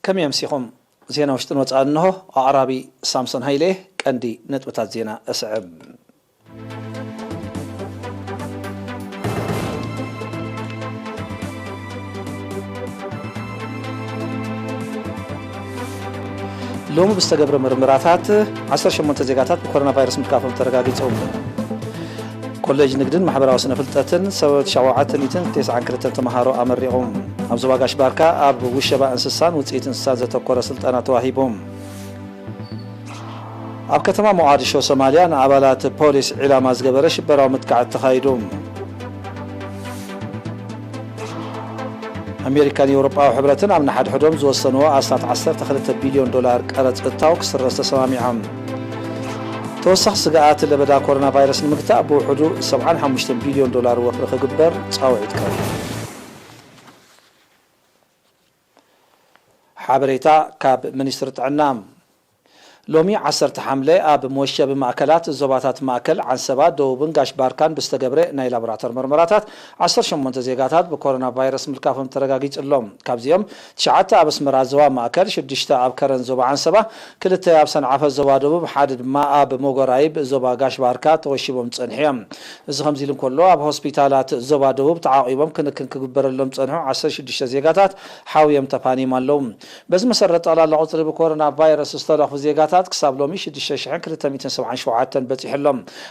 ከመይ ኣምሲኹም? ዜና ውሽጥን ወጻእን እንሆ። ኣቕራቢ ሳምሶን ሃይለ። ቀንዲ ነጥብታት ዜና እስዕብ። ሎሚ ብዝተገብረ ምርምራታት ዓሰርተ ሸሞንተ ዜጋታት ብኮሮና ቫይረስ ምልካፎም ተረጋጊጹ። ኮሌጅ ንግድን ማሕበራዊ ስነ ፍልጠትን ሰብዓተ ሚእትን ተስዓን ክልተን ተምሃሮ ኣመሪቑ። ኣብ ዞባ ጋሽ ባርካ ኣብ ውሸባ እንስሳን ውፅኢት እንስሳን ዘተኮረ ስልጠና ተዋሂቡ። ኣብ ከተማ ሞቓድሾ ሶማልያ ንኣባላት ፖሊስ ዒላማ ዝገበረ ሽበራዊ መጥቃዕቲ ተኻይዱ። ኣሜሪካን ኤውሮጳዊ ሕብረትን ኣብ ንሓድሕዶም ዝወሰንዎ ኣስታት ዓሰርተ ክልተ ቢልዮን ዶላር ቀረጽ እታው ክስረዝ ተሰማሚዖም። ተወሳኺ ስግኣት ለበዳ ኮሮና ቫይረስ ንምግታእ ብውሕዱ ሰብዓን ሓሙሽተን ቢልዮን ዶላር ወፍሪ ክግበር ጻውዒት ቀሪቡ። ሓበሬታ ካብ ሚኒስትሪ ጥዕና። ሎሚ ዓሰርተ ሓምለ ኣብ መወሸቢ ማእከላት ዞባታት ማእከል፣ ዓንሰባ፣ ደቡብን ጋሽ ባርካን ብዝተገብረ ናይ ላቦራቶር መርመራታት ዓሰርተ ሸሞንተ ዜጋታት ብኮሮና ቫይረስ ምልካፎም ተረጋጊጹ ኣሎ። ካብዚኦም ትሽዓተ ኣብ ኣስመራ ዞባ ማእከል፣ ሽዱሽተ ኣብ ከረን ዞባ ዓንሰባ፣ ክልተ ኣብ ሰንዓፈ ዞባ ደቡብ፣ ሓደ ድማ ኣብ ሞጎራይብ ዞባ ጋሽ ባርካ ተወሺቦም ዝጸንሑ እዮም። እዚ ከምዚ ኢሉ እንከሎ፣ ኣብ ሆስፒታላት ዞባ ደቡብ ተዓቂቦም ክንክን ክግበረሎም ዝጸንሑ ዓሰርተ ሽዱሽተ ዜጋታት ሓውዮም ተፋንዮም ኣለዉ። በዚ መሰረት፣ ጠቕላላ ቁጽሪ ብኮሮና ቫይረስ ዝተለኽፉ ዜጋታት ክሳብ ሎሚ ሽዱሽተ ሽሕን ክልተ ሚእትን ሰብዓን ሸውዓተን በጺሑ ኣሎ።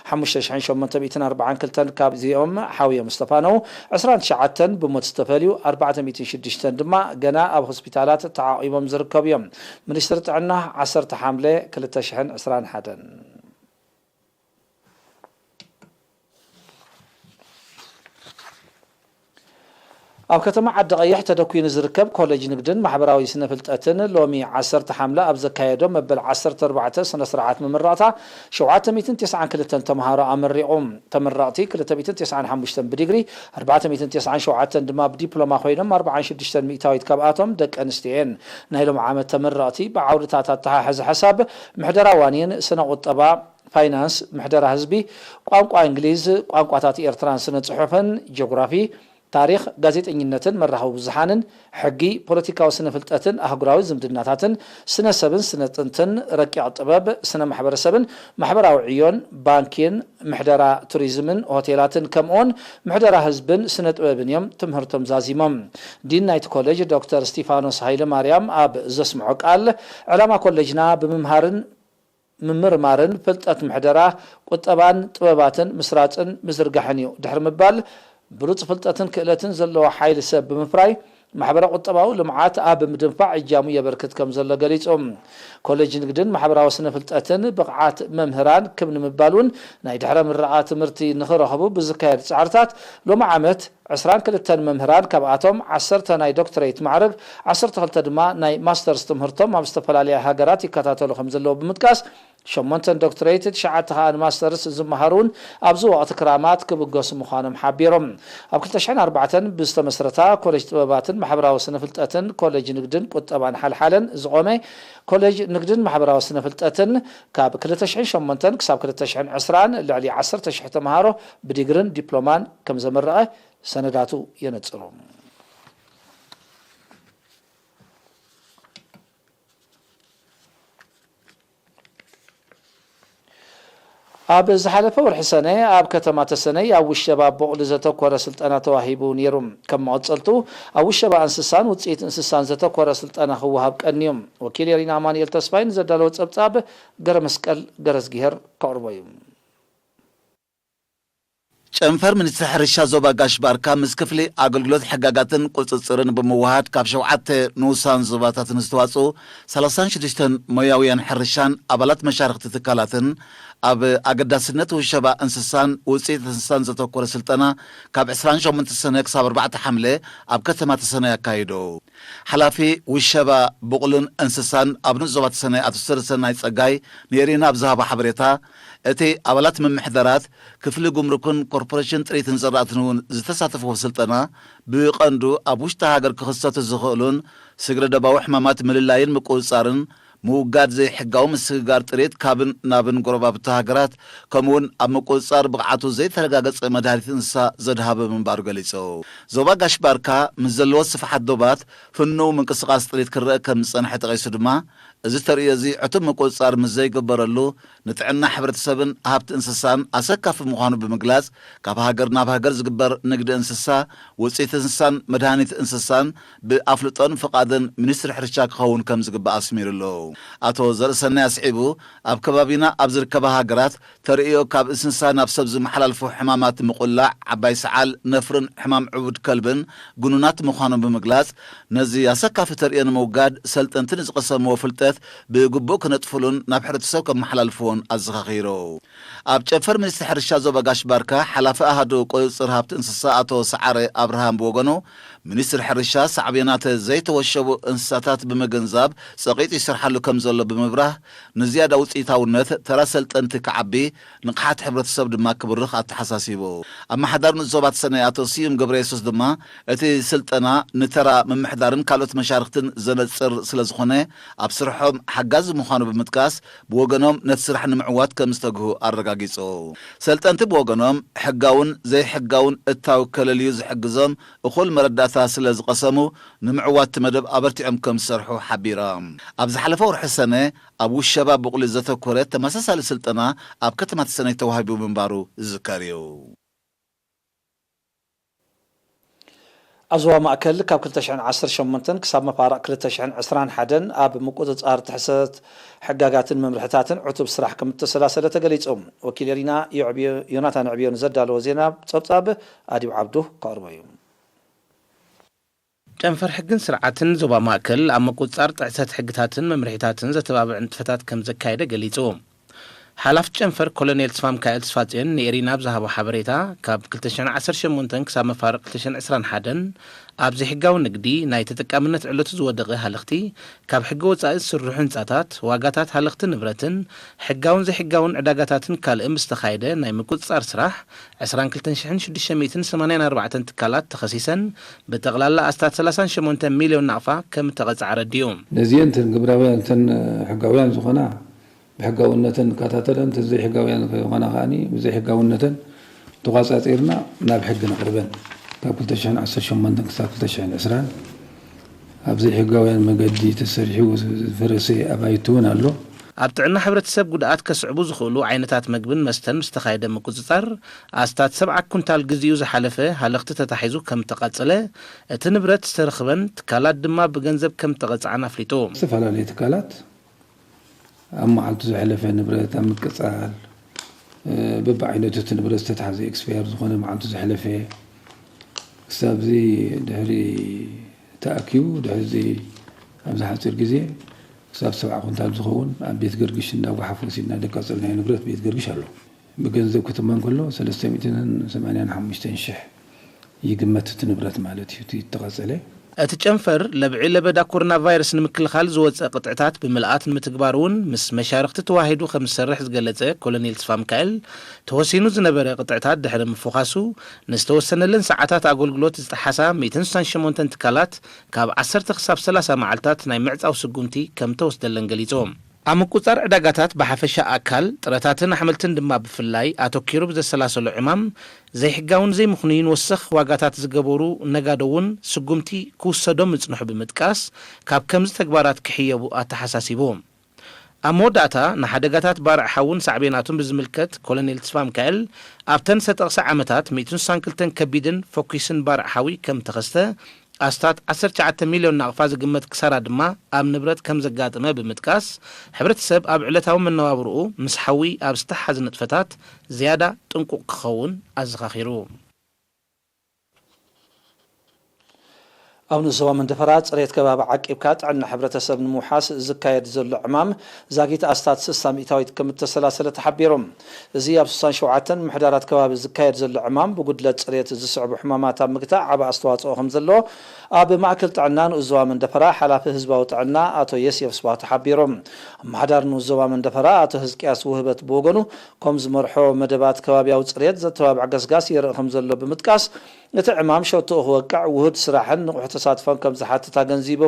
ሓሙሽተ ሽሕን ሸሞንተ ሚእትን ኣርባዓን ክልተን ካብዚኦም ሓውዮም ዝተፋነዉ፣ ዕስራን ትሽዓተን ብሞት ዝተፈልዩ፣ ኣርባዕተ ሚእትን ሽዱሽተን ድማ ገና ኣብ ሆስፒታላት ተዓቒቦም ዝርከቡ እዮም። ሚኒስትሪ ጥዕና፣ ዓሰርተ ሓምለ ክልተ ሽሕን ዕስራን ሓደን። ኣብ ከተማ ዓዲ ቀይሕ ተደኲኑ ዝርከብ ኮሌጅ ንግድን ማሕበራዊ ስነ ፍልጠትን ሎሚ ዓሰርተ ሓምለ ኣብ ዘካየዶ መበል ዓሰርተ ኣርባዕተ ስነ ስርዓት ምምራቕታ ሸውዓተ ሚእትን ተስዓን ክልተን ተምሃሮ ኣመሪቑ። ተመረቕቲ ክልተ ሚእትን ተስዓን ሓሙሽተን ብዲግሪ፣ ኣርባዕተ ሚእትን ተስዓን ሸውዓተን ድማ ብዲፕሎማ ኮይኖም ኣርባዓን ሽዱሽተን ሚእታዊት ካብኣቶም ደቂ ኣንስትዮ እየን። ናይ ሎሚ ዓመት ተመረቕቲ ብዓውድታት ኣተሓሕዛ ሓሳብ፣ ምሕደራ ዋኒን፣ ስነ ቁጠባ፣ ፋይናንስ፣ ምሕደራ ህዝቢ፣ ቋንቋ እንግሊዝ፣ ቋንቋታት ኤርትራን ስነ ጽሑፍን፣ ጂኦግራፊ፣ ታሪኽ፣ ጋዜጠኝነትን መራኸቢ ብዙሓንን፣ ሕጊ፣ ፖለቲካዊ ስነ ፍልጠትን ኣህጉራዊ ዝምድናታትን፣ ስነ ሰብን ስነ ጥንትን፣ ረቂቕ ጥበብ፣ ስነ ማሕበረሰብን ማሕበራዊ ዕዮን፣ ባንኪን፣ ምሕደራ ቱሪዝምን ሆቴላትን፣ ከምኡውን ምሕደራ ህዝብን ስነ ጥበብን እዮም ትምህርቶም ዛዚሞም። ዲን ናይቲ ኮሌጅ ዶክተር እስቲፋኖስ ሃይለ ማርያም ኣብ ዘስምዖ ቃል፣ ዕላማ ኮሌጅና ብምምሃርን ምምርማርን ፍልጠት ምሕደራ፣ ቁጠባን ጥበባትን ምስራጽን ምዝርጋሕን እዩ ድሕሪ ምባል፣ ብሉጽ ፍልጠትን ክእለትን ዘለዎ ሓይሊ ሰብ ብምፍራይ፣ ማሕበረ ቁጠባዊ ልምዓት ኣብ ምድንፋዕ እጃሙ የበርክት ከም ዘሎ ገሊጹ። ኮሌጅ ንግድን ማሕበራዊ ስነ ፍልጠትን ብቕዓት መምህራን ክብ ንምባል እውን ናይ ድሕረ ምረቓ ትምህርቲ ንኽረኽቡ ብዝካየድ ጻዕርታት፣ ሎሚ ዓመት ዕስራን ክልተን መምህራን፣ ካብኣቶም ዓሰርተ ናይ ዶክትሬት ማዕርግ፣ ዓሰርተ ክልተ ድማ ናይ ማስተርስ ትምህርቶም ኣብ ዝተፈላለያ ሃገራት ይከታተሉ ከም ዘለዉ ብምጥቃስ፣ ሸሞንተን ዶክትሬት፣ ትሽዓተ ከኣ ንማስተርስ ዝመሃሩ እውን ኣብዚ ወቕቲ ክራማት ክብገሱ ምዃኖም ሓቢሮም። ኣብ ክልተ ሽሕን ኣርባዕተን ብዝተመስረታ ኮሌጅ ጥበባትን ማሕበራዊ ስነ ፍልጠትን ኮሌጅ ንግድን ቁጠባን ሓልሓለን ዝቖመ ኮሌጅ ንግድን ማሕበራዊ ስነ ፍልጠትን ካብ ክልተ ሽሕን ሸሞንተን ክሳብ ክልተ ሽሕን ዕስራን ልዕሊ ዓሰርተ ሽሕ ተምሃሮ ብዲግርን ዲፕሎማን ከም ዘመረቐ ሰነዳቱ የነጽሩ። ኣብ ዝሓለፈ ወርሒ ሰነ ኣብ ከተማ ተሰነይ ኣብ ውሸባ ቡቕሊ ዘተኮረ ስልጠና ተዋሂቡ ነይሩ። ከም መቐጸልቱ ኣብ ውሸባ እንስሳን ውጽኢት እንስሳን ዘተኮረ ስልጠና ክወሃብ ቀንዩ። ወኪል የሪና ኣማኑኤል ተስፋይ ንዘዳለወ ጸብጻብ ገረ መስቀል ገረዝጊሄር ከቕርቦ እዩ። ጨንፈር ሚኒስትሪ ሕርሻ ዞባ ጋሽ ባርካ ምስ ክፍሊ ኣገልግሎት ሕጋጋትን ቁጽጽርን ብምውሃድ ካብ ሸውዓተ ንኡሳን ዞባታት ንዝተዋጽኡ ሰላሳን ሽዱሽተን ሞያውያን ሕርሻን ኣባላት መሻርኽቲ ትካላትን ኣብ ኣገዳስነት ውሸባ እንስሳን ውጽኢት እንስሳን ዘተኮረ ስልጠና ካብ ዕስራን ሸሞንተ ሰነ ክሳብ ኣርባዕተ ሓምለ ኣብ ከተማ ተሰነይ ኣካይዱ። ሓላፊ ውሸባ ብቑልን እንስሳን ኣብ ንኡስ ዞባ ተሰነይ ኣቶ ሰርሰናይ ጸጋይ ንኤሪና ኣብ ዝሃቦ ሓበሬታ፣ እቲ ኣባላት ምምሕዳራት ክፍሊ ጉምሩክን ኮርፖሬሽን ጥሪትን ዘራእትን እውን ዝተሳተፍዎ ስልጠና፣ ብቐንዱ ኣብ ውሽጢ ሃገር ክኽሰቱ ዝኽእሉን ስግረ ደባዊ ሕማማት ምልላይን ምቁጽጻርን፣ ምውጋድ ዘይሕጋዊ ምስግጋር ጥሪት ካብን ናብን ጎረባብቲ ሃገራት፣ ከምኡውን ኣብ ምቁጽጻር ብቕዓቱ ዘይተረጋገጸ መድሃኒት እንስሳ ዘድሃበ ምንባሩ ገሊጹ። ዞባ ጋሽ ባርካ ምስ ዘለዎ ስፍሓት ዶባት ፍኑው ምንቅስቓስ ጥሪት ክረአ ከም ዝጸንሐ ጠቒሱ ድማ፣ እዚ ተርእዮ እዚ ዕቱብ ምቁጽጻር ምስ ዘይግበረሉ፣ ንጥዕና ሕብረተሰብን ሃብቲ እንስሳን ኣሰካፊ ምዃኑ ብምግላጽ፣ ካብ ሃገር ናብ ሃገር ዝግበር ንግዲ እንስሳ፣ ውጽኢት እንስሳን መድሃኒት እንስሳን ብኣፍልጦን ፍቓድን ሚኒስትሪ ሕርሻ ክኸውን ከም ዝግባእ ኣስሚሩሉ። ኣቶ ዘርእሰናይ ኣስዒቡ፣ ኣብ ከባቢና ኣብ ዝርከባ ሃገራት ተርእዮ ካብ እንስሳ ናብ ሰብ ዝመሓላልፉ ሕማማት ምቑላዕ፣ ዓባይ ሰዓል፣ ነፍርን ሕማም ዕቡድ ከልብን ግኑናት ምዃኖም ብምግላጽ፣ ነዚ ኣሰካፊ ተርእዮ ንምውጋድ ሰልጠንቲ ንዝቐሰምዎ ፍልጠት ብግቡእ ክነጥፍሉን ናብ ሕብረተሰብ ከመሓላልፍዎን ኣዘኻኺሩ። ኣብ ጨንፈር ሚኒስትሪ ሕርሻ ዞባ ጋሽ ባርካ ሓላፊ ኣሃዱ ቁጽጽር ሃብቲ እንስሳ ኣቶ ሰዓረ ኣብርሃም ብወገኑ፣ ሚኒስትሪ ሕርሻ ሳዕቤናት ዘይተወሸቡ እንስሳታት ብምግንዛብ ጸቒጡ ይሰርሓሉ ከም ዘሎ ብምብራህ፣ ንዝያዳ ውጽኢታውነት ተራ ሰልጠንቲ ክዓቢ፣ ንቕሓት ሕብረተሰብ ድማ ክብርኽ ኣተሓሳሲቡ። ኣመሓዳሪ ንኡስ ዞባ ተሰነይ ኣቶ ስዩም ገብረየሱስ ድማ፣ እቲ ስልጠና ንተራ ምምሕዳርን ካልኦት መሻርኽትን ዘነጽር ስለ ዝኾነ፣ ኣብ ስርሖም ሓጋዚ ምዃኑ ብምጥቃስ፣ ብወገኖም ነቲ ስራሕ ንምዕዋት ከም ዝተግሁ ኣረጋጊጹ። ሰልጠንቲ ብወገኖም፣ ሕጋውን ዘይሕጋውን እታው ከለልዩ ዝሕግዞም እኹል መረዳእታ ስለ ዝቐሰሙ፣ ንምዕዋት እቲ መደብ ኣበርቲዖም ከም ዝሰርሑ ሓቢሮም። ኣብ ዝሓለፈ ወርሒ ሰነ፣ ኣብ ውሸባ ብቑሊ ዘተኮረ ተመሳሳሊ ስልጠና ኣብ ከተማ ተሰነይ ተዋሂቡ ምንባሩ ዝዝከር እዩ። ኣብ ዞባ ማእከል ካብ ክልተ ሽሕን ዓሰርተ ሸሞንተን ክሳብ መፋርቕ ክልተ ሽሕን ዕስራን ሓደን ኣብ ምቁጽጻር ጥሕሰት ሕጋጋትን መምርሕታትን ዕቱብ ስራሕ ከም እተሰላሰለ ተገሊጹ። ወኪል ኤሪና ዮናታን ዕብዮ ንዘዳለዎ ዜና ጸብጻብ ኣዲብ ዓብዱ ከቕርቦ እዩ። ጨንፈር ሕግን ስርዓትን ዞባ ማእከል ኣብ ምቁጽጻር ጥሕሰት ሕግታትን መምርሒታትን ዘተባብዕ ንጥፈታት ከም ዘካየደ ገሊጹ። ሓላፊ ጨንፈር ኮሎኔል ተስፋሚካኤል ተስፋጽዮን ንኤሪና ኣብ ዝሃቦ ሓበሬታ፣ ካብ ክልተ ሽሕን ዓሰርተ ሸሞንተን ክሳብ መፋርቕ ክልተ ሽሕን ዕስራን ሓደን ኣብ ዘይሕጋዊ ንግዲ ናይ ተጠቃምነት ዕለቱ ዝወደቐ ሃለኽቲ፣ ካብ ሕጊ ወጻኢ ዝስርሑ ህንጻታት፣ ዋጋታት ሃለኽቲ ንብረትን ሕጋውን ዘይሕጋውን ዕዳጋታትን ካልእን ብዝተኻየደ ናይ ምቁጽጻር ስራሕ ዕስራን ክልተን ሽሕን ሽዱሽተ ሚእትን ሰማንያን ኣርባዕተን ትካላት ተኸሲሰን ብጠቕላላ ኣስታት ሰላሳን ሸሞንተን ሚልዮን ናቕፋ ከም እተቐጽዓ ኣረዲኡ። ነዚአን እተን ግብራውያን እተን ሕጋውያን ዝኾና ብሕጋውነተን ንከታተለን፣ እተን ዘይሕጋውያን ዝኾና ከኣ ብዘይሕጋውነተን ተቋጻጺርና ናብ ሕጊ ነቕርበን። ካብ ክልተ ሽሕን ዓሰርተ ሸሞንተን ክሳብ ክልተ ሽሕን ዕስራን ኣብ ዘይሕጋውያን መገዲ ተሰሪሑ ዝፈረሰ ኣባይቲ እውን ኣሎ። ኣብ ጥዕና ሕብረተሰብ ጉድኣት ከስዕቡ ዝኽእሉ ዓይነታት መግብን መስተን ምስ ተኻየደ ምቁጽጻር፣ ኣስታት ሰብዓ ኩንታል ግዚኡ ዝሓለፈ ሃለኽቲ ተታሒዙ ከም እተቓጸለ፣ እቲ ንብረት ዝተረኽበን ትካላት ድማ ብገንዘብ ከም እተቐጽዓን ኣፍሊጡ። ዝተፈላለዩ ትካላት ኣብ መዓልቱ ዘሕለፈ ንብረት ኣብ ምቅጻል፣ እ፣ በብዓይነቱ እቲ ንብረት ዝተታሕዘ ኤክስፓየር ዝኾነ መዓልቱ ዘሕለፈ ክሳብ እዚ ድሕሪ ተኣኪቡ፣ ድሕሪ እዚ ኣብዚ ሓጺር ግዜ ክሳብ ሰብዓ ኩንታል ዝኸውን ኣብ ቤት ገርግሽ እንዳ ጓሓፍ ወሲድና ዘቃጸልናዮ ንብረት ቤት ገርግሽ ኣሎ። ብገንዘብ ክትመን ከሎ ሰለስተ ሚእትን ሰማንያን ሓሙሽተን ሽሕ ይግመት እቲ ንብረት ማለት እዩ፣ እቲ እተቓጸለ። እቲ ጨንፈር ለብዒ ለበዳ ኮሮና ቫይረስ ንምክልኻል ዝወጸ ቅጥዕታት ብምልኣት ንምትግባር እውን ምስ መሻርኽቲ ተዋሂዱ ከም ዝሰርሕ ዝገለጸ ኮሎኔል ተስፋሚካኤል፣ ተወሲኑ ዝነበረ ቅጥዕታት ድሕሪ ምፍዃሱ፣ ንዝተወሰነለን ሰዓታት ኣገልግሎት ዝጠሓሳ ሚእትን ስሳን ሸሞንተን ትካላት ካብ ዓሰርተ ክሳብ ሰላሳ መዓልታት ናይ ምዕጻው ስጉምቲ ከም ተወስደለን ገሊጹ። ኣብ ምቁጽጻር ዕዳጋታት ብሓፈሻ ኣካል፣ ጥረታትን ኣሕምልትን ድማ ብፍላይ ኣተኲሩ ብዘሰላሰሎ ዕማም፣ ዘይሕጋውን ዘይምኽኑይን ወሰኽ ዋጋታት ዝገበሩ ነጋዶ እውን ስጉምቲ ክውሰዶም ምጽንሑ ብምጥቃስ፣ ካብ ከምዚ ተግባራት ክሕየቡ ኣተሓሳሲቡ። ኣብ መወዳእታ፣ ንሓደጋታት ባርዕ ሓውን ሳዕቤናቱን ብዝምልከት ኮሎኔል ተስፋሚካኤል፣ ኣብተን ዝተጠቕሳ ዓመታት ሚእትን ስሳን ክልተን ከቢድን ፈኲስን ባርዕ ሓዊ ከም ተኸስተ፣ ኣስታት ዓሰርተ ትሽዓተ ሚልዮን ናቕፋ ዝግመት ክሳራ ድማ ኣብ ንብረት ከም ዘጋጠመ ብምጥቃስ፣ ሕብረተሰብ ኣብ ዕለታዊ መነባብርኡ ምስ ሓዊ ኣብ ዝተሓሓዝ ንጥፈታት ዝያዳ ጥንቁቕ ክኸውን ኣዘኻኺሩ። ኣብ ንኡስ ዞባ መንደፈራ ጽሬት ከባቢ ዓቂብካ ጥዕና ሕብረተሰብ ንምውሓስ ዝካየድ ዘሎ ዕማም ዛጊት ኣስታት ስሳ ሚእታዊት ከም እተሰላሰለ ተሓቢሩ። እዚ ኣብ ስሳን ሸውዓተን ምሕዳራት ከባቢ ዝካየድ ዘሎ ዕማም ብጉድለት ጽሬት ዝስዕቡ ሕማማት ኣብ ምግታእ ዓቢ ኣስተዋጽኦ ከም ዘለዎ ኣብ ማእከል ጥዕና ንኡስ ዞባ መንደፈራ ሓላፊ ህዝባዊ ጥዕና ኣቶ የስየፍ ስብሃቱ ሓቢሩ። ኣመሓዳሪ ንኡስ ዞባ መንደፈራ ኣቶ ህዝቅያስ ውህበት ብወገኑ፣ ከም ዝመርሖ መደባት ከባብያዊ ጽሬት ዘተባብዕ ገስጋስ የርኢ ከም ዘሎ ብምጥቃስ፣ እቲ ዕማም ሸቶኡ ክወቅዕ ውሁድ ስራሕን ንቑሕ ተሳትፎን ከም ዝሓትት ኣገንዚቡ።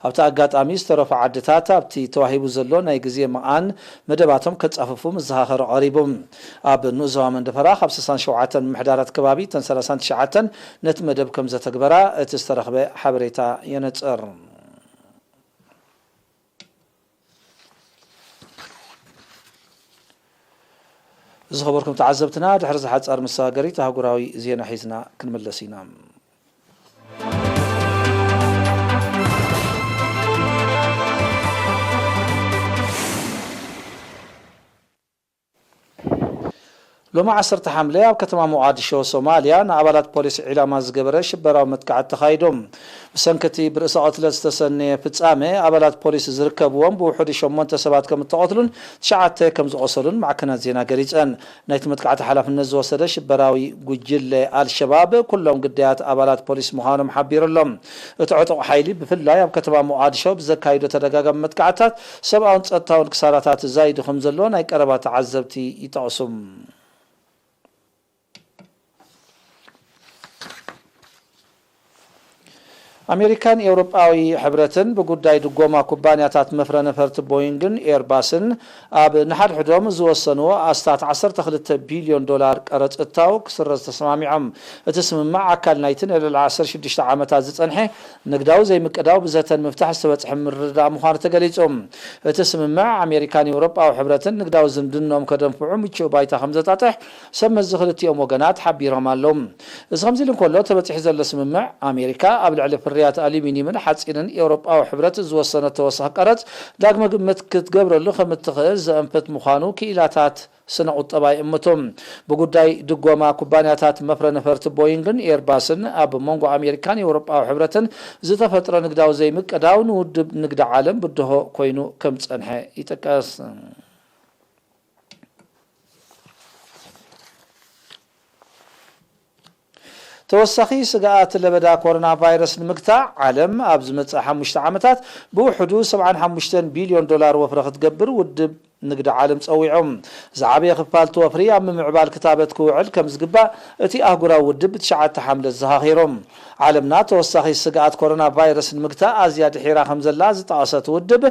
ኣብቲ ኣጋጣሚ ዝተረፉ ዓድታት ኣብቲ ተዋሂቡ ዘሎ ናይ ግዜ መቓን መደባቶም ከጻፍፉ መዘኻኸሪ ቀሪቡ። ኣብ ንኡስ ዞባ መንደፈራ ካብ ስሳን ሸውዓተን ምምሕዳራት ከባቢ እተን ሰላሳን ትሽዓተን ነቲ መደብ ከም ዘተግበራ እቲ ዝተረኽበ ሓበሬታ የነጽር። ዝኸበርኩም ተዓዘብትና፣ ድሕሪ ዝሓጻር መሰጋገሪት ኣህጉራዊ ዜና ሒዝና ክንምለስ ኢና። ሎሚ ዓሰርተ ሓምለ ኣብ ከተማ ሞቓዲሾ ሶማልያ ንኣባላት ፖሊስ ዒላማ ዝገበረ ሽበራዊ መጥቃዕቲ ተኻይዱ። ብሰንኪ እቲ ብርእሰ ቅትለት ዝተሰነየ ፍጻመ ኣባላት ፖሊስ ዝርከብዎም ብውሑዱ ሸሞንተ ሰባት ከም እተቐትሉን ትሽዓተ ከም ዝቖሰሉን ማዕከናት ዜና ገሊጸን። ናይቲ መጥቃዕቲ ሓላፍነት ዝወሰደ ሽበራዊ ጉጅለ ኣልሸባብ ኩሎም ግዳያት ኣባላት ፖሊስ ምዃኖም ሓቢሩ ኣሎ። እቲ ዕጡቕ ሓይሊ ብፍላይ ኣብ ከተማ ሞቓዲሾ ብዘካይዶ ተደጋጋሚ መጥቃዕትታት ሰብኣውን ጸጥታውን ክሳራታት ዛይዱ ከም ዘሎ ናይ ቀረባ ተዓዘብቲ ይጠቕሱ። ኣሜሪካን ኤውሮጳዊ ሕብረትን ብጉዳይ ድጎማ ኩባንያታት መፍረ ነፈርቲ ቦይንግን ኤርባስን ኣብ ንሓድሕዶም ዝወሰንዎ ኣስታት ዓሰርተ ክልተ ቢልዮን ዶላር ቀረጽ እታው ክስረዝ ተሰማሚዖም። እቲ ስምምዕ ኣካል ናይቲ ንልዕሊ ዓሰርተ ሽዱሽተ ዓመታት ዝጸንሐ ንግዳዊ ዘይምቅዳው ብዘተን ምፍታሕ ዝተበጽሐ ምርድዳእ ምዃኑ ተገሊጹ። እቲ ስምምዕ ኣሜሪካን ኤውሮጳዊ ሕብረትን ንግዳዊ ዝምድንኦም ከደንፍዑ ምቹእ ባይታ ከም ዘጣጥሕ ሰብ መዚ ክልቲኦም ወገናት ሓቢሮም ኣለዉ። እዚ ከምዚ ኢሉ እንከሎ፣ ተበጺሑ ዘሎ ስምምዕ ኣሜሪካ ኣብ ልዕሊ ፍርያት ኣሉሚኒየምን ሓጺንን ኤውሮጳዊ ሕብረት ዝወሰነቶ ተወሳኺ ቀረጽ ዳግመ ግምት ክትገብረሉ ከም እትኽእል ዘእንፍት ምዃኑ ክኢላታት ስነ ቁጠባ ይእምቱ። ብጉዳይ ድጎማ ኩባንያታት መፍረ ነፈርቲ ቦይንግን ኤርባስን ኣብ መንጎ ኣሜሪካን ኤውሮጳዊ ሕብረትን ዝተፈጥረ ንግዳዊ ዘይምቅዳው ንውድብ ንግዲ ዓለም ብድሆ ኮይኑ ከም ዝጸንሐ ይጥቀስ። ተወሳኺ ስግኣት ለበዳ ኮሮና ቫይረስ ንምግታእ፣ ዓለም ኣብ ዝመጽእ ሓሙሽተ ዓመታት ብውሕዱ ሰብዓን ሓሙሽተን ቢልዮን ዶላር ወፍሪ ክትገብር ውድብ ንግዲ ዓለም ጸዊዑ። ዝዓበየ ክፋል እቲ ወፍሪ ኣብ ምምዕባል ክታበት ክውዕል ከም ዝግባእ እቲ ኣህጉራዊ ውድብ ብትሽዓተ ሓምለ ኣዘኻኺሩ። ዓለምና ተወሳኺ ስግኣት ኮሮና ቫይረስ ንምግታእ ኣዝያ ድሒራ ከም ዘላ ዝጠቐሰ እቲ ውድብ፣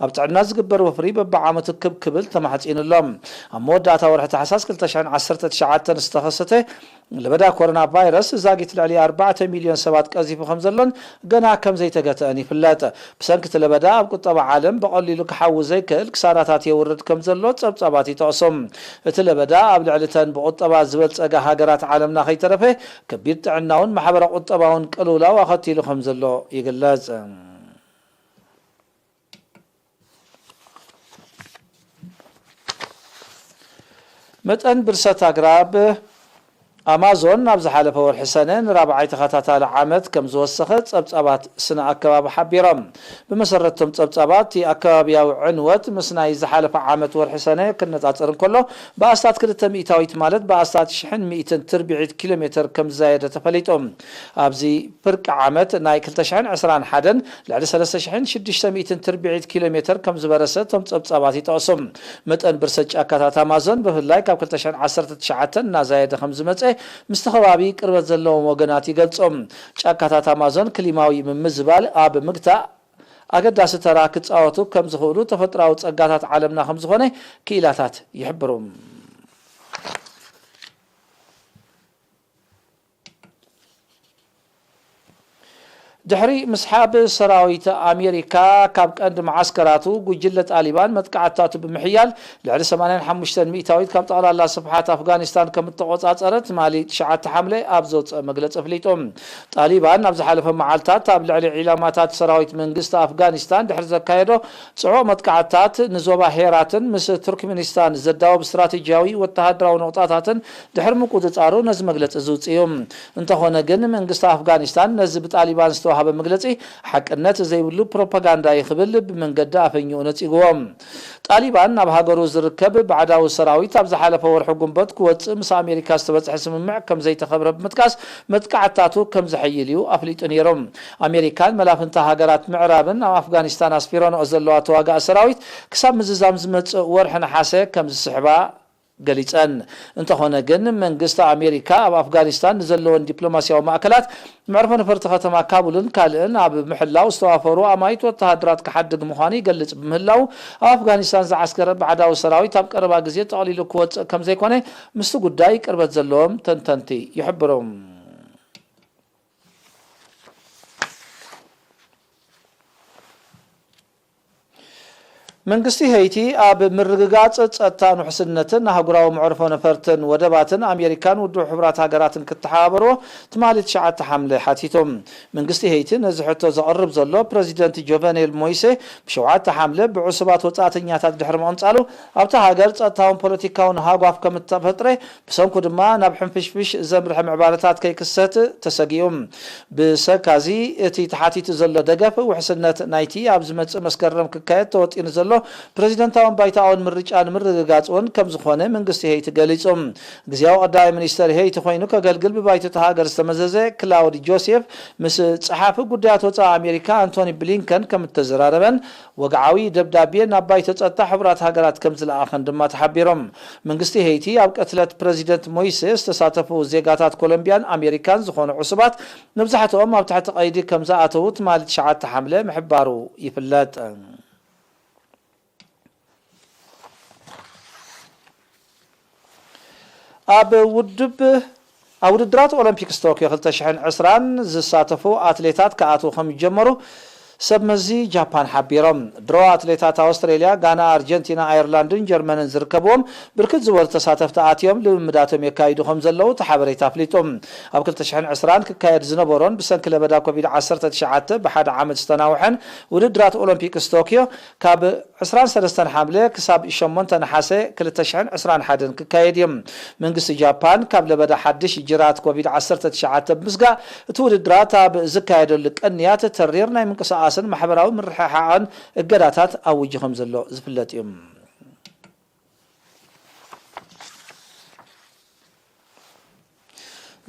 ኣብ ጥዕና ዝግበር ወፍሪ በብዓመቱ ክብ ክብል ተማሕጺኑ ኣሎ። ኣብ መወዳእታ ወርሒ ታሕሳስ ክልተ ሽሕን ዓሰርተ ትሽዓተን ዝተኸሰተ ለበዳ ኮሮና ቫይረስ ዛጊት ልዕሊ ኣርባዕተ ሚልዮን ሰባት ቀዚፉ ከም ዘሎን ገና ከም ዘይተገትአን ይፍለጥ። ብሰንኪ እቲ ለበዳ ኣብ ቁጠባ ዓለም ብቐሊሉ ክሓዊ ዘይክእል ክሳራታት የውርድ ከም ዘሎ ጸብጻባት ይጠቕሱ። እቲ ለበዳ ኣብ ልዕሊ እተን ብቁጠባ ዝበልጸጋ ሃገራት ዓለምና ከይተረፈ ከቢድ ጥዕናውን ማሕበረ ቁጠባውን ቅልውላው ኣኸቲሉ ከም ዘሎ ይግለጽ። መጠን ብርሰት ኣግራብ ኣማዞን ኣብ ዝሓለፈ ወርሒ ሰነ ንራብዓይ ተኸታታሊ ዓመት ከም ዝወሰኸ ጸብጻባት ስነ ኣከባቢ ሓቢሮም። ብመሰረት እቶም ጸብጻባት፣ እቲ ኣከባብያዊ ዕንወት ምስ ናይ ዝሓለፈ ዓመት ወርሒ ሰነ ክነጻጸር እንከሎ፣ ብኣስታት ክልተ ሚእታዊት፣ ማለት ብኣስታት ሽሕን ሚእትን ትርብዒት ኪሎ ሜተር ከም ዝዛየደ ተፈሊጡ። ኣብዚ ፍርቂ ዓመት ናይ ክልተ ሽሕን ዕስራን ሓደን ልዕሊ ሰለስተ ሽሕን ሽዱሽተ ሚእትን ትርብዒት ኪሎ ሜተር ከም ዝበረሰ እቶም ጸብጻባት ይጠቕሱ። መጠን ብርሰት ጫካታት ኣማዞን ብፍላይ ካብ ክልተ ሽሕን ዓሰርተ ትሽዓተን እናዛየደ ከም ዝመጸ ምስቲ ከባቢ ቅርበት ዘለዎም ወገናት ይገልጹ። ጫካታት ኣማዞን ክሊማዊ ምምዝባል ኣብ ምግታእ ኣገዳሲ ተራ ክጻወቱ ከም ዝኽእሉ ተፈጥሮኣዊ ጸጋታት ዓለምና ከም ዝኾነ ክኢላታት ይሕብሩ። ድሕሪ ምስሓብ ሰራዊት ኣሜሪካ ካብ ቀንዲ መዓስከራቱ፣ ጉጅለ ጣሊባን መጥቃዕትታቱ ብምሕያል ልዕሊ ሰማንያን ሓሙሽተን ሚእታዊት ካብ ጠቕላላ ስፍሓት ኣፍጋኒስታን ከም እተቖጻጸረ ትማሊ ትሽዓተ ሓምለ ኣብ ዘውጽአ መግለጺ ኣፍሊጡ። ጣሊባን ኣብ ዝሓለፈ መዓልታት ኣብ ልዕሊ ዒላማታት ሰራዊት መንግስቲ ኣፍጋኒስታን ድሕሪ ዘካየዶ ጽዑቕ መጥቃዕትታት፣ ንዞባ ሄራትን ምስ ቱርክሜኒስታን ዘዳውብ ስትራቴጂያዊ ወተሃደራዊ ነቑጣታትን ድሕሪ ምቁጽጻሩ ነዚ መግለጺ ዝውጽእ እዩ። እንተኾነ ግን፣ መንግስቲ ኣፍጋኒስታን ነዚ ብጣሊባን ዝተዋህበ መግለጺ ሓቅነት ዘይብሉ ፕሮፓጋንዳ እዩ ክብል ብመንገዲ ኣፈኛኡ ነጺግዎ። ጣሊባን ናብ ሃገሩ ዝርከብ ባዕዳዊ ሰራዊት ኣብ ዝሓለፈ ወርሒ ጉንበት ክወጽእ ምስ ኣሜሪካ ዝተበጽሐ ስምምዕ ከም ዘይተኸብረ ብምጥቃስ፣ መጥቃዕትታቱ ከም ዘሐይል እዩ ኣፍሊጡ ነይሩ። ኣሜሪካን መላፍንታ ሃገራት ምዕራብን ኣብ ኣፍጋኒስታን ኣስፊረንኦ ዘለዋ ተዋጋኢ ሰራዊት ክሳብ ምዝዛም ዝመጽእ ወርሒ ነሓሰ ከም ዝስሕባ ገሊጸን። እንተኾነ ግን መንግስቲ ኣሜሪካ ኣብ ኣፍጋኒስታን ንዘለወን ዲፕሎማስያዊ ማእከላት፣ መዕርፎ ነፈርቲ ከተማ ካቡልን ካልእን ኣብ ምሕላው ዝተዋፈሩ ኣማይት ወተሃደራት ክሓድግ ምዃኑ ይገልጽ ብምህላው፣ ኣብ ኣፍጋኒስታን ዝዓስከረ ባዕዳዊ ሰራዊት ኣብ ቀረባ ግዜ ጠቕሊሉ ክወጽእ ከም ዘይኮነ ምስቲ ጉዳይ ቅርበት ዘለዎም ተንተንቲ ይሕብሩ። መንግስቲ ሄይቲ ኣብ ምርግጋጽ ጸጥታን ውሕስነትን ኣህጉራዊ መዕርፎ ነፈርትን ወደባትን ኣሜሪካን ውድብ ሕቡራት ሃገራትን ክተሓባበርዎ ትማሊ ትሽዓተ ሓምለ ሓቲቱ። መንግስቲ ሄይቲ ነዚ ሕቶ ዘቕርብ ዘሎ ፕረዚደንት ጆቨኔል ሞይሴ ብሸውዓተ ሓምለ ብዕሱባት ወጻእተኛታት ድሕሪ ምቕንጻሉ ኣብታ ሃገር ጸጥታውን ፖለቲካውን ሃጓፍ ከም እተፈጥረ ብሰንኩ ድማ ናብ ሕንፍሽፍሽ ዘምርሐ ምዕባለታት ከይክሰት ተሰጊኡ። ብሰካዚ እቲ ተሓቲቱ ዘሎ ደገፍ ውሕስነት ናይቲ ኣብ ዝመጽእ መስከረም ክካየድ ተወጢኑ ዘሎ ፕረዚደንታውን ባይታኣውን ምርጫ ንምርግጋጽ እውን ከም ዝኾነ መንግስቲ ሄይቲ ገሊጹ። ግዝያዊ ቀዳማይ ሚኒስተር ሄይቲ ኮይኑ ከገልግል ብባይቶ እታ ሃገር ዝተመዘዘ ክላውድ ጆሴፍ ምስ ጸሓፊ ጉዳያት ወጻኢ ኣሜሪካ ኣንቶኒ ብሊንከን ከም እተዘራረበን ወግዓዊ ደብዳቤ ናብ ባይቶ ጸጥታ ሕቡራት ሃገራት ከም ዝለኣኸን ድማ ተሓቢሮም። መንግስቲ ሄይቲ ኣብ ቅትለት ፕረዚደንት ሞይሴ ዝተሳተፉ ዜጋታት ኮሎምቢያን ኣሜሪካን ዝኾኑ ዕሱባት መብዛሕትኦም ኣብ ትሕቲ ቀይዲ ከም ዝኣተዉ ትማሊ ትሽዓተ ሓምለ ምሕባሩ ይፍለጥ። ኣብ ውድብ ኣብ ውድድራት ኦሎምፒክስ ቶክዮ ክልተ ሽሕን ዕስራን ዝሳተፉ ኣትሌታት ክኣትዉ ከም ዝጀመሩ ሰብ መዚ ጃፓን ሓቢሮም። ድሮ ኣትሌታት ኣውስትሬልያ፣ ጋና፣ ኣርጀንቲና፣ ኣየርላንድን ጀርመንን ዝርከብዎም ብርክት ዝበሉ ተሳተፍቲ ኣትዮም ልምምዳቶም የካይዱ ከም ዘለዉ እቲ ሓበሬታ ኣፍሊጡ። ኣብ ክልተ ሽሕን ዕስራን ክካየድ ዝነበሮን ብሰንኪ ለበዳ ኮቪድ ዓሰርተ ትሽዓተ ብሓደ ዓመት ዝተናውሐን ውድድራት ኦሎምፒክስ ቶክዮ ካብ ዕስራን ሰለስተን ሓምለ ክሳብ ሸሞንተ ነሓሰ ክልተ ሽሕን ዕስራን ሓደን ክካየድ እዩ። መንግስቲ ጃፓን ካብ ለበዳ ሓድሽ ጅራት ኮቪድ ዓሰርተ ትሽዓተ ብምስጋእ እቲ ውድድራት ኣብ ዝካየደሉ ቅንያት ተሪር ናይ ምንቅስቓስን ማሕበራዊ ምርሕሓቕን እገዳታት ኣዊጁ ከም ዘሎ ዝፍለጥ እዩ።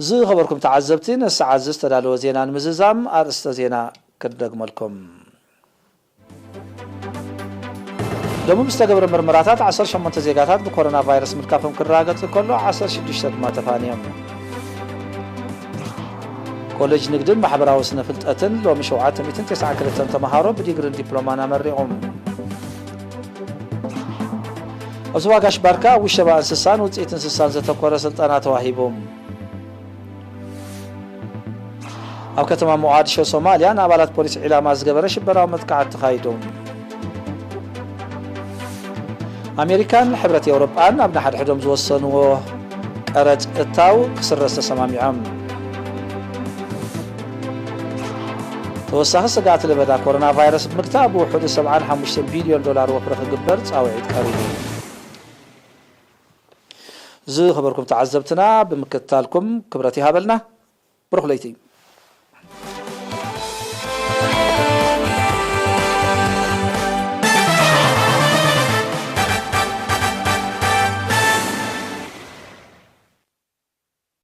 ዝኸበርኩም ተዓዘብቲ፣ ነዚ ሰዓት እዚ ዝተዳለወ ዜና ንምዝዛም ኣርእስተ ዜና ክደግመልኩም። ሎሚ ብዝተገብረ ምርመራታት ዓሰርተ ሸሞንተ ዜጋታት ብኮሮና ቫይረስ ምልካፎም ክረጋገጽ እንከሎ፣ ዓሰርተ ሽዱሽተ ድማ ተፋንዮም። ኮሌጅ ንግድን ማሕበራዊ ስነ ፍልጠትን ሎሚ ሸውዓተ ሚእትን ተስዓን ክልተን ተምሃሮ ብዲግሪን ዲፕሎማን ኣመሪቖም። ኣብ ዞባ ጋሽ ባርካ ኣብ ውሸባ እንስሳን ውፅኢት እንስሳን ዘተኮረ ስልጠና ተዋሂቡ። ኣብ ከተማ ሞቓድሾ ሶማልያ ንኣባላት ፖሊስ ዒላማ ዝገበረ ሽበራዊ መጥቃዕቲ ተኻይዱ። ኣሜሪካን ሕብረት ኤውሮጳን ኣብ ንሓድሕዶም ዝወሰንዎ ቀረጽ እታው ክስረዝ ተሰማሚዖም። ተወሳኺ ስግኣት ለበዳ ኮሮና ቫይረስ ብምግታእ ብውሑዱ ሰብዓን ሓሙሽተ ቢልዮን ዶላር ወፍሪ ክግበር ጻውዒት ቀሪቡ። ዝኸበርኩም ተዓዘብትና ብምክትታልኩም ክብረት ይሃበልና። ብሩኽ ለይቲ።